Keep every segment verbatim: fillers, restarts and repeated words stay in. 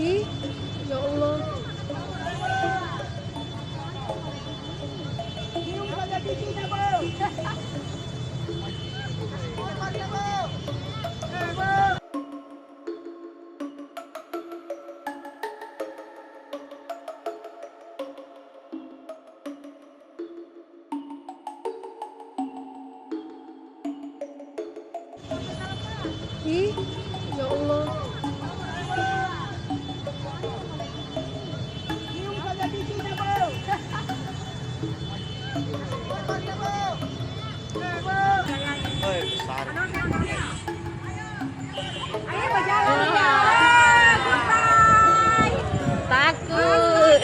Ih, ya Allah. Ih, ya Allah. Oi, besar. Ayo, berjalan, ya. Goodbye. Takut.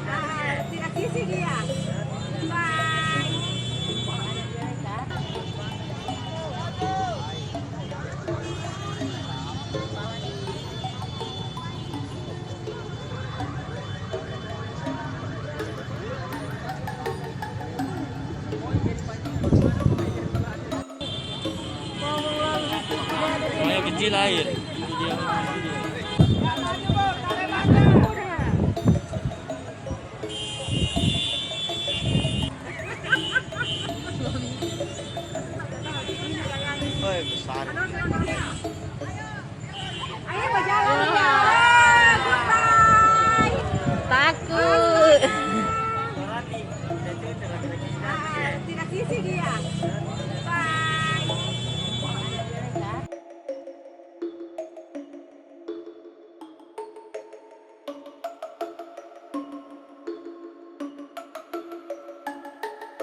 Ah, tidak isi dia. Bye. Soalnya kecil air. Woi, besar.